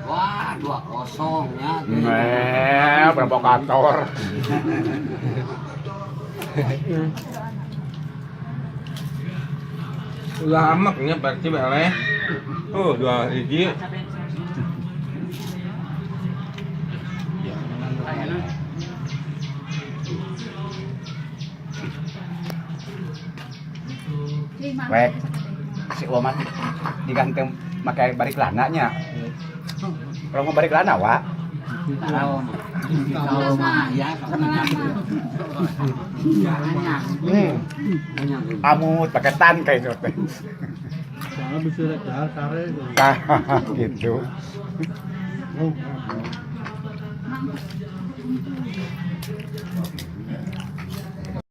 Wah, 2-0 ya. Nah, provokator. Ulah amaknya Persib eleh. Oh, 2-1. Wek, si Omat diganti pakai balik lananya. Kalau mau balik lana, Wak. Kalau kalau mah ya Amut pakai tan kayak gitu teh. Soalnya bisa rek dahar sare. Tah, gitu.